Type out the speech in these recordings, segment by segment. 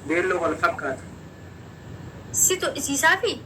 Beelloo wal fakkaatu. Situ isiisaafi?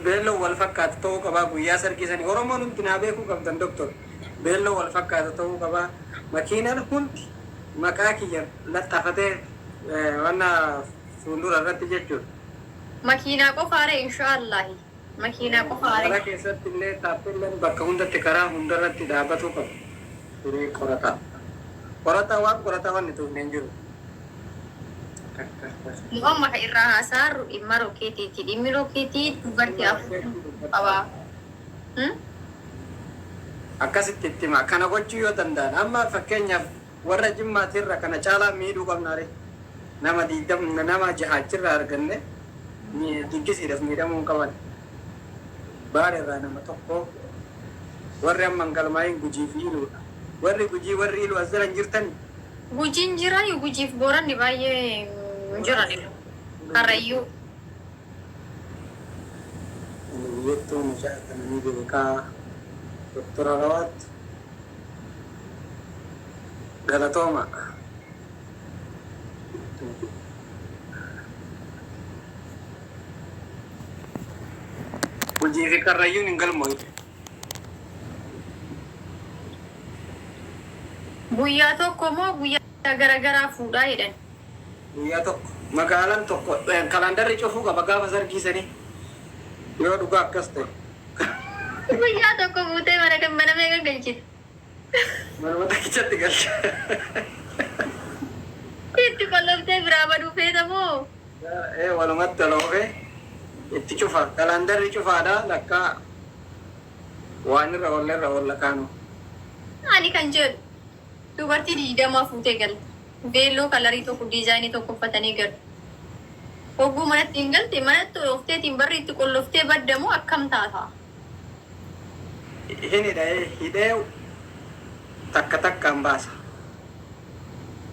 Beelloo wal fakkaatu ta'uu qabaa guyyaa sargii sanii. Oromoon hundi naa beekuu qabdan, doktor. Beelloo wal fakkaatu ta'uu qabaa. Makiinaan hundi maqaa kiyya laxxafatee wanna fuuldura irratti jechuudha. Makiinaa qofaare, inshaallahi. Makiinaa qofaare. Magaalaa keessatti illee taappellaan bakka hundatti, karaa hundarratti dhaabbatuu qaba. Turee qorataa. Qorataa waan qorataa wanni tuufne hin jiru. Nu amma ka irraa haasaarru dhimma rokeetiiti. Dhimmi rokeetii dubartii afur qaba. Akkasitti itti hima. Kana gochuu yoo danda'an, amma fakkeenyaaf warra Jimmaatirra kana caalaa miidhuu qabnaare. Nama 20, nama jahaachirraa arganne diggisiidhaaf miidhamuu hin qaban. Baaleerraa nama tokko, warri amma hin galmaayin Gujii fi Iluudha. Warri Gujii, warri Iluu as jala hin jirtani? Gujiin jiran, Gujiif Booranni baay'ee hin jiran. Karrayyuu. Ani biyyattuu mucaa kana ni beekaa. Doktora Rawaat, galatooma. Gujii fi Karrayyuun hin galmooyne. Guyyaa tokko moo guyyaa garagaraa fuudhaa jedhan? Guyyaa tokko. Magaalaan tokko kalandarri cufuu qaba gaafa sargii sanii. Yoo dhugaa akkas ta'e. Guyyaa tokko fuutee mana kan mana meeqa galchite? Manuma tokkichatti galcha. Itti qolloftee biraa baduu feeta moo? Ee, walumatti ol oofee itti cufa. Kalandarri cufaadha, lakkaa waan irra oolle irra oolla kaanu. Ani kan jedhu, dubartii 20 fuutee galte. Veelloo colorii tokko, designii tokko uffatanii galu. Hogguu manatti hin galte, manatti oofteetiin barri itti qolloftee badda moo akkam taata? Hin hidhee, hidhee takka takkaan baasa.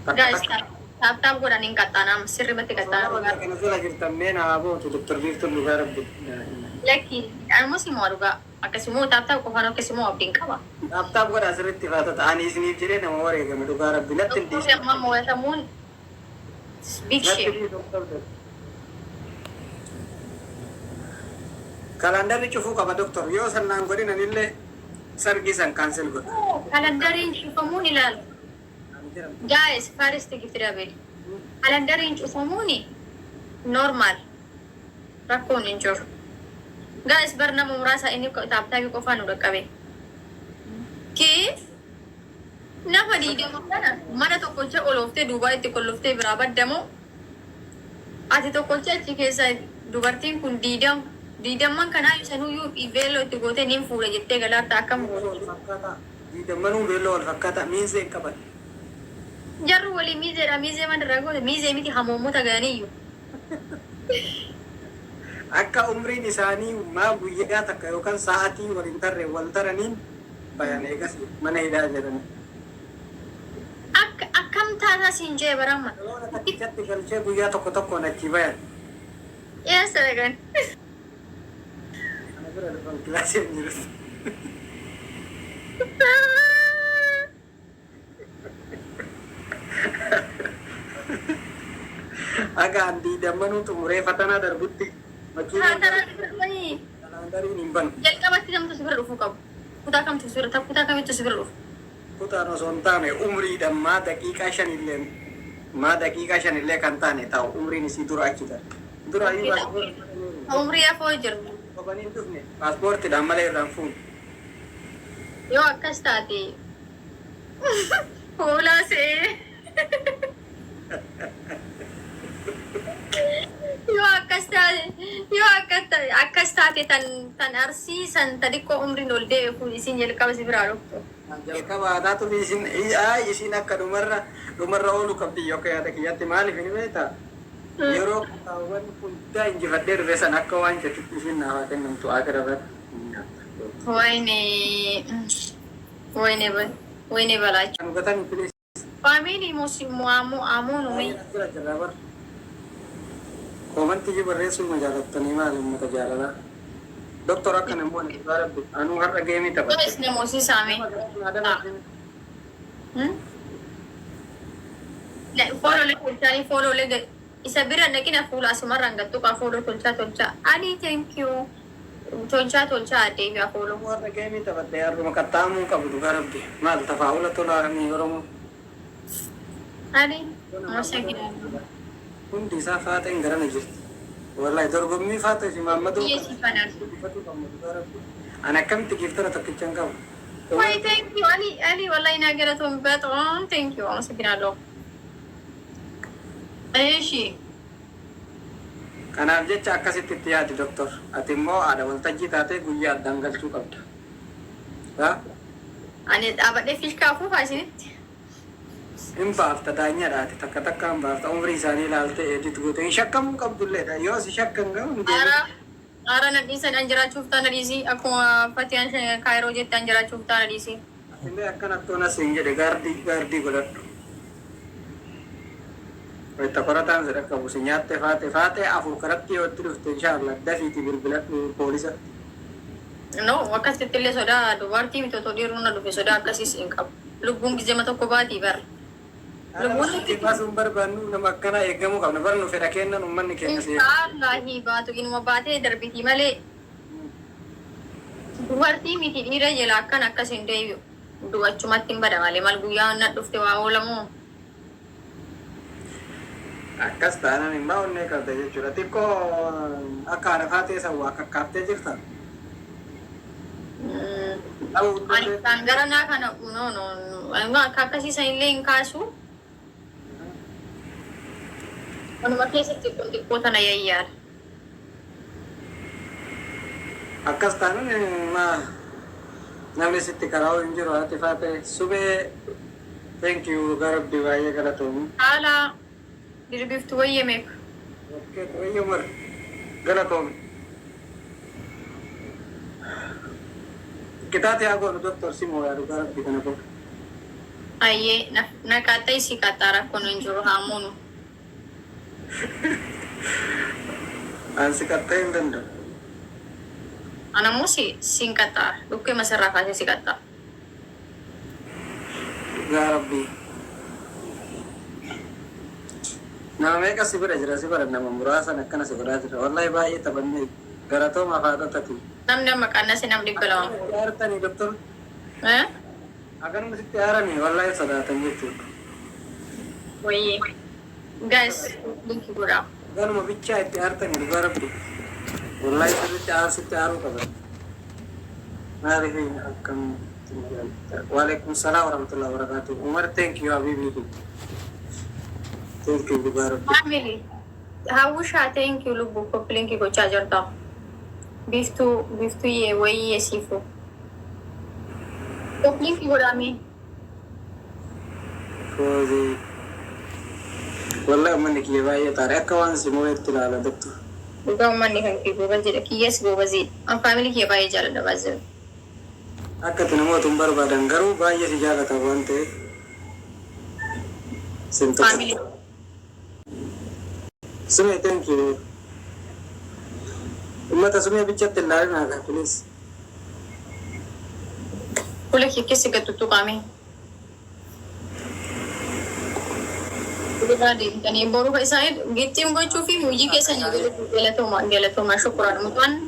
Takka Guys, takka. Tap tap godhan, hin qaxxaanama, sirrimatti Osoo nama qaxxaanama. kana jala jirtan mee naa bootu, Doktor Biiftuun, dhugaa rabbi. Lakki, anumas immoo dhugaa akkasumoo tap tap qofaan akkasumoo abdiin qaba. Tap tap godha asirritti faatota. Ani isiniif jedhee nama wareegame, dhugaa rabbi natti hin Doktorri dhiisin. amma mo'atamuun big Natti shame. dhiisuu qabdan. Kalandarri cufuu qaba, doktor. Yoo sannaan godhin anillee sargii san cancel godha. Kalandariin cufamuun ilaalu. Ani jedhamtu. Guys, first gift double. Kalandariin cufamuun normal. Rakkoon hin jiru. Guys, bar nama muraasa inni tap tapii qofaan nu dhaqqabe. Kee nama 20 kana mana tokkocha olooftee duubaa itti qolloftee biraa baddamoo, ati tokkocha achi keessa dubartiin kun 20 digdamman kanaa sanuyyuu veelloo itti gootee niin fuudha jettee galaarta, akkam Beelloo goote? Wal fakkaataa. Diidammanuu beelloo wal fakkaataa miinzee hin qaban. Jarru walii miizeedha, miizee manirraa goote, miizee miti, hamoommota ga'aniyyuu. Akka umriin isaanii maa guyyaa takka yookaan sa'aatii wal hin tarre wal taraniin bayan, eegas mana hidhaa jedhani. Akka akkam taataa siin jee baramma. Loona takkichatti galchee guyyaa tokko tokkoon achii bayan. Eessa dhaqan? Kana bira dhufan, kilaasii hin jiru. Akka an diidammanuu xumuree fatanaa darbutti makiinaan Taataa dhufanii kalaandariin hin banu. Jalqabatti namtu si bira dhufuu qabu. Kutaa kamtu si bira, kutaa kamittu si bira dhufu? Kutaan osoo hin taane, umriidhaan maa daqiiqaa 5 illee, maa daqiiqaa 5 illee kan taane ta'u, umriin isii dura achi darbe. Duraayyuu paaspoortii Umrii afoo jirtu. Sobanii hin dhufne, paaspoortiidhaan malee irraan fuune. Yoo akkas taate hoolaa se'ee. Yoo akkas taate tan Arsii san ta xiqqoo umriin ol dee'e kun isin jalqaba si biraa dhuftu. Jalqaba aadaa tufi isin, ay, isin akka dhumarra ooluu qabdi yookaan yaada kiyyatti. Maaliif hin beektaa? Yeroo kutaawwan hundaa injifadhee dhufe san akka waan jettutti isin naaf haa kennamtu akira irratti. Wayne, wayne, wayne balaachuu. Kan hubatanii, please. Family mu'aamu amuunu mi. Jira jira bar. Commentii barreessuu ma jaalattanii? Maali uummata jaalalaa? Doktor, akka namoonni, dhugaa rabbi anuu har'a gameii taphadhe. Guys, namooti saame. Follow lee tolchaanii follow lee isa bira naqina, fuula asumarraan gattuqaa follow tolchaa tolchaa. Ali, thank you. Tolchaa tolchaa adeebi'a follow. Warra game taphadhee har'uma qaxxaamuu qabu, dhugaa rabbi. Maal tafaa'ula tolaa mi Oromoo? Ali, አመሰግናለሁ. Hundi isaa faaxeen garana jirti. Wallahi dorgommii faaxee fi Maammadoo Biyya si fanaan. Ani akkamitti giftara tokkicha hin qabu. Why, thank you, Ali, Ali, wallahi naa galatoon በጣም thank you, አመሰግናለሁ። እሺ. Kanaaf jecha akkasitti itti yaadi, doktor. Ati immoo haadha waltajjii taatee guyyaa addaan galchuu qabda. Haa? Ani dhaabadhee fiishkaa afuufaa isinitti. Hin baafta, daanyaadha ati, takka takka hin baafta, umrii isaanii ilaaltee edit goote hin shakkamuu qabdulleedha, yoo si shakkan gahu hin Ara deebiin. Ara na dhiisan, an jiraachuuf taana dhiisi, akkuma Fatiyaan Kaayiroo jette, an jiraachuuf taana dhiisi. Illee akkanatti onas hin jedhe, gaardii gaardii godhadhu. Wayita qorataan si dhaqqabu si nyaatte faate faate afur karatti yoo itti dhufte, inshaallah dafiiti bilbiladhu poolisa. No, akkasitti illee sodaa dubartii miti, otoo dhiiruu na dhufe sodaa akkasiis hin qabu. Lubbuun gizema tokko baatii bara. Lubbuun Lubbuun baasuun barbaannu nama akkanaa eegamuu qabna, barnu fedha kennan uummanni keenya seera. Inshaallahi baatu inuma baatee darbitii malee dubartii miti dhiira jala akkan akkas hin deebi'u. Du'achumatti hin bada malee, maal guyyaa na dhufte waa oolamoo. Akkas taanaan hin onnee qabda jechuudha. Xiqqoo akka haadha faatee san waa kakkaaftee jirta. Ani kan gara naa kana, no, no, no, akka akkasiisan illee hin kaasu. Walumaa keessatti xiqqoo xiqqoo tana yayyaadha. Akkas taanaan maa namni sitti karaa hin jiru, haati faatee subee, thank you, garabbi baay'ee galatoomi. Haala dirbiftu wayyee meeqa? Wayyee Umar, galatoomi. Kitaati haa goonu, doktor Simoo, yaa dhugaa rabbi kana godhu. Ayyee, na qaaxxee si qaxxaa, rakkoon hin jiru, haa muunu. An si qaxxee hin danda'u. Anammoo si siin qaxxaa, dhukkee masarraa kaasee si qaxxaa. Dhugaa rabbii. Nama meeqa si bira jira, si bara nama muraasan akkana si godhaa jira. Wallahi baay'ee taphannee garatooma haadhatati. Namni amma qannase nam 200. Aartanii, doktor? Eh? Akkanuma sitti aaranii wallahi sodaatan jechuudha. Wayyee. Guys, linkii godhaa. Ganuma bichaa itti aartanii, dhugaa rabbi. Wallahi sirriitti aar sitti aaruu qaban. Maaliif akkam? Waalaikum salaam warahmatullahi wabarakatuh. Umar, thank you, habibi. Thank you, dhugaa rabbi. Family. Hawwishaa, thank you, lubbuu copy linkii gochaa jirta. Biiftuu biiftuyyee wayyee siifu. Copy linkii godhamee. Foozii. Wallahi uummanni kiyya baay'ee taare, akka waan si moo'etti ilaala, doktor. Dhugaa uummanni kan kee gobaziidha. Kiyyas gobaziidha. An family kiyya baay'ee jaalladha baay'ee. Akka ati namoota hin barbaadan garuu baay'ee si jaalatan waan ta'eef. Sin tokko. Family. Sumee, thank you. Uummata sumee bichatti hin ilaalinaa, please. Fuula kee keessa gad tuttuqame. Irraa deemtanii boruu isaanii gittiin gochuu fi hojii keessan galatooma galatooma, shukuraan.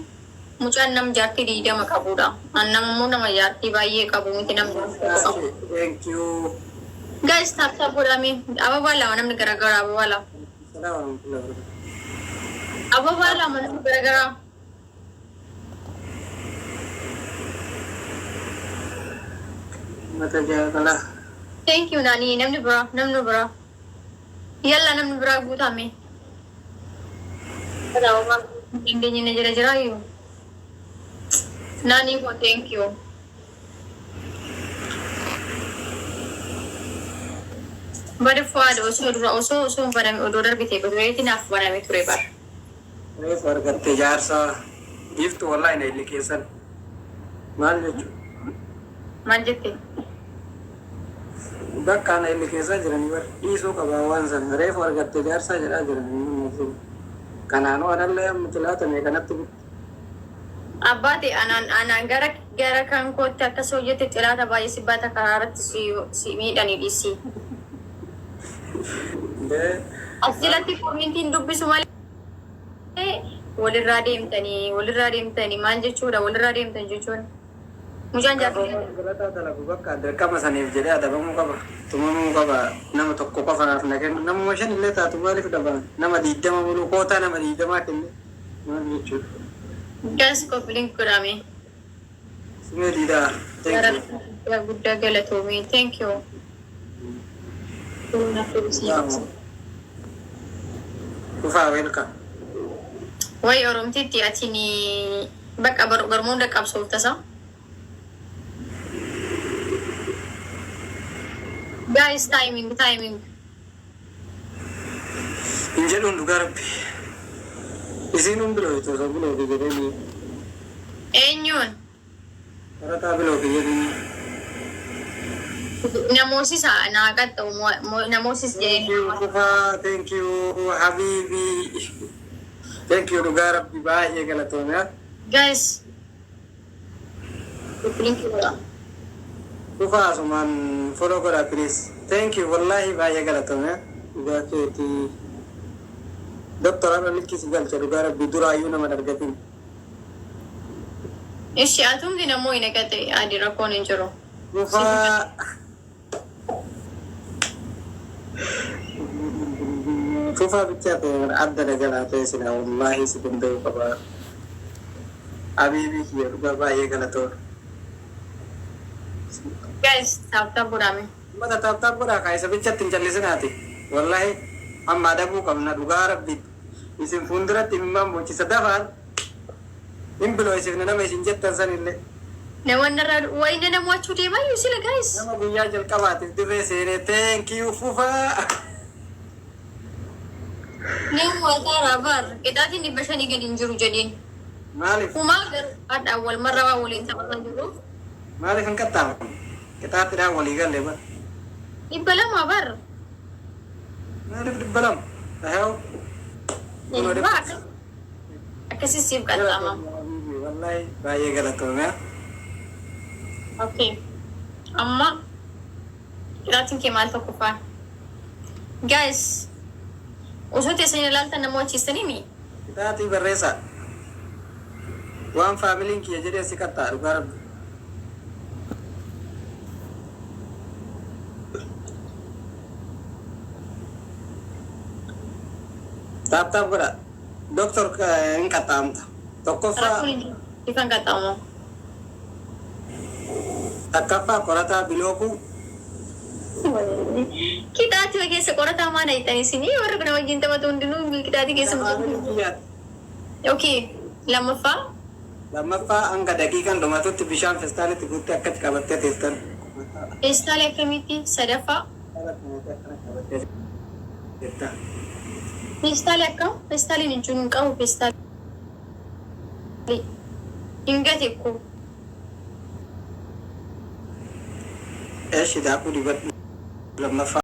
Mucaan nam jaartii 20 qabudha. An nama immoo nama jaartii baay'ee qabu miti, nam jaartii qabu. Thank you. Guys, tap tap godhame. Ababaa lama namni garagaraa, ababaa lama. Salaam warahmatullahi wabarakatuh. Ababaa lama namni garagaraa. Uummata jaalalaa. Thank you, Nani, namni biraa, namni biraa. Yalla, namni biraa guutame. Dandeenye na jira jiraayyuu. Nani ko, thank you. Bada Fuwaad, osoo dura osoo hin baname odoo darbite bareetti naaf baname ture bara. Reefu argatte jaarsaa biiftu, wallahi na illi keessan. Maal jechuudha? Maal jette? Bakka na illi keessaa jiranii bar dhiisuu qabaa waan sana, reefu argatte jaarsaa jedhaa jiran. Kanaanuu anallee amma tilaatame kanatti bitti. Abbaate, anaan gara kan kootti akkas hojjette, xilaata baay'ee si baata, karaa irratti si miidhanii dhiisi. As jalatti commentiin dubbisu malee walirraa deemtanii, walirraa deemtanii maal jechuudha? Walirraa deemtan jechuun mucaan jaartii Galataa dalagu bakka dirqama saniif jedhee adabamuu qaba. Tumamuu qaba. Nama tokko qofa naaf na kennu. Namuma shan illee taatu maaliif dhaban? Nama 20 muluu kootaa nama 20 kenne. Maal jechuudha? Gas copy link godhame. Sumee diidaa. Thank you. Guddaa guddaa galatoomii. Thank you. Bravo. Dhufaa, welcome. Way Oromtitti atini bakka barmuu hunda qabsoof tasa. Guys, timing, timing. Hin jedhuun, dhugaa rabbi. Isiin hun bilooytu osoo biloofi jedhanii. Eenyuun? Barataa biloofi jedhanii. Namoosisa naa qaxxa'u, namoosis Thank jedhee. you, Kufaa. Thank you, Habibi. Thank you, dhugaa rabbi baay'ee galatoome. Guys, link godha. Kufaa asumaan follow godhaa, please. Thank you, wallahi baay'ee galatoome. Dhugaa keetii. Doktor Ana likkisi galcha, dhugaa rabbi duraayyuu nama dargatin. Ishi atumti namoo hin eegate adi, rakkoon hin jiru. Kufaa. Kufaa bichaa ta'e adda dagalaa ta'e sila wallahi si danda'uu qaba. Habiibii kiyya, dhugaa baay'ee galatoome. Guys, tap tap godhame. Ummata, tap tap godhaa kaa, isa bichatti hin callisinaati. Wallahi amma adabuu qabna, dhugaa rabbi. Isin fuulduratti himmaan bochisa dafaan. Hin bilooysifne nama isin jettan sanillee. Namoonni irraa wayina namoachuu deemaa jiru sila, guys. Nama guyyaa jalqabaatiif dirree seenee, thank you, Fufaa. Nama waltaaraa bar qixaatiin 500 gadi hin jiru jedheen. Maaliif? Kumaa garuu hadhaan wal marra waan waliin taphataa jiru. Maaliif hin qaxxaamu? Qixaattiidhaan walii galle bar. 200 bar. Maaliif 200? Ahew. Waa akkasii siif qaxxaama. Wallahi baay'ee galatoome. Okay. Amma qixaatiin kee maal tokkoffaa? Guys, osoo teessanii ilaaltan nama wachiistanii mi? Qixaatii barreessaa. Waan faamiliin kiyya jedhee si qaxxaa, dhugaa rabbi. Tap tap godha. Doktor hin qaxxaamta. Tokkoffaa. Rakkoon hin jiru. Ifan qaxxaamu. Takkaffaa qorataa bilookuu. Qixaatii keessa qorataa maal hayxan isinii warri kana wajjin taphatu hundinuu qixaatii keessa Faamiliin mucaa. kiyyaati. Okay. Lammaffaa. Lammaffaa hanga daqiiqaan dhumatutti bishaan festaalitti guuttee akkatti qabattee teestan. Feestaalii akkamitti? Sadaffaa. Qabattee teetta. Feestaalii akkam? Feestaaliin hin jiru, hin qabu feestaalii. Hin gate ko. Eeshi, daakuu dibadhu lammaffaa.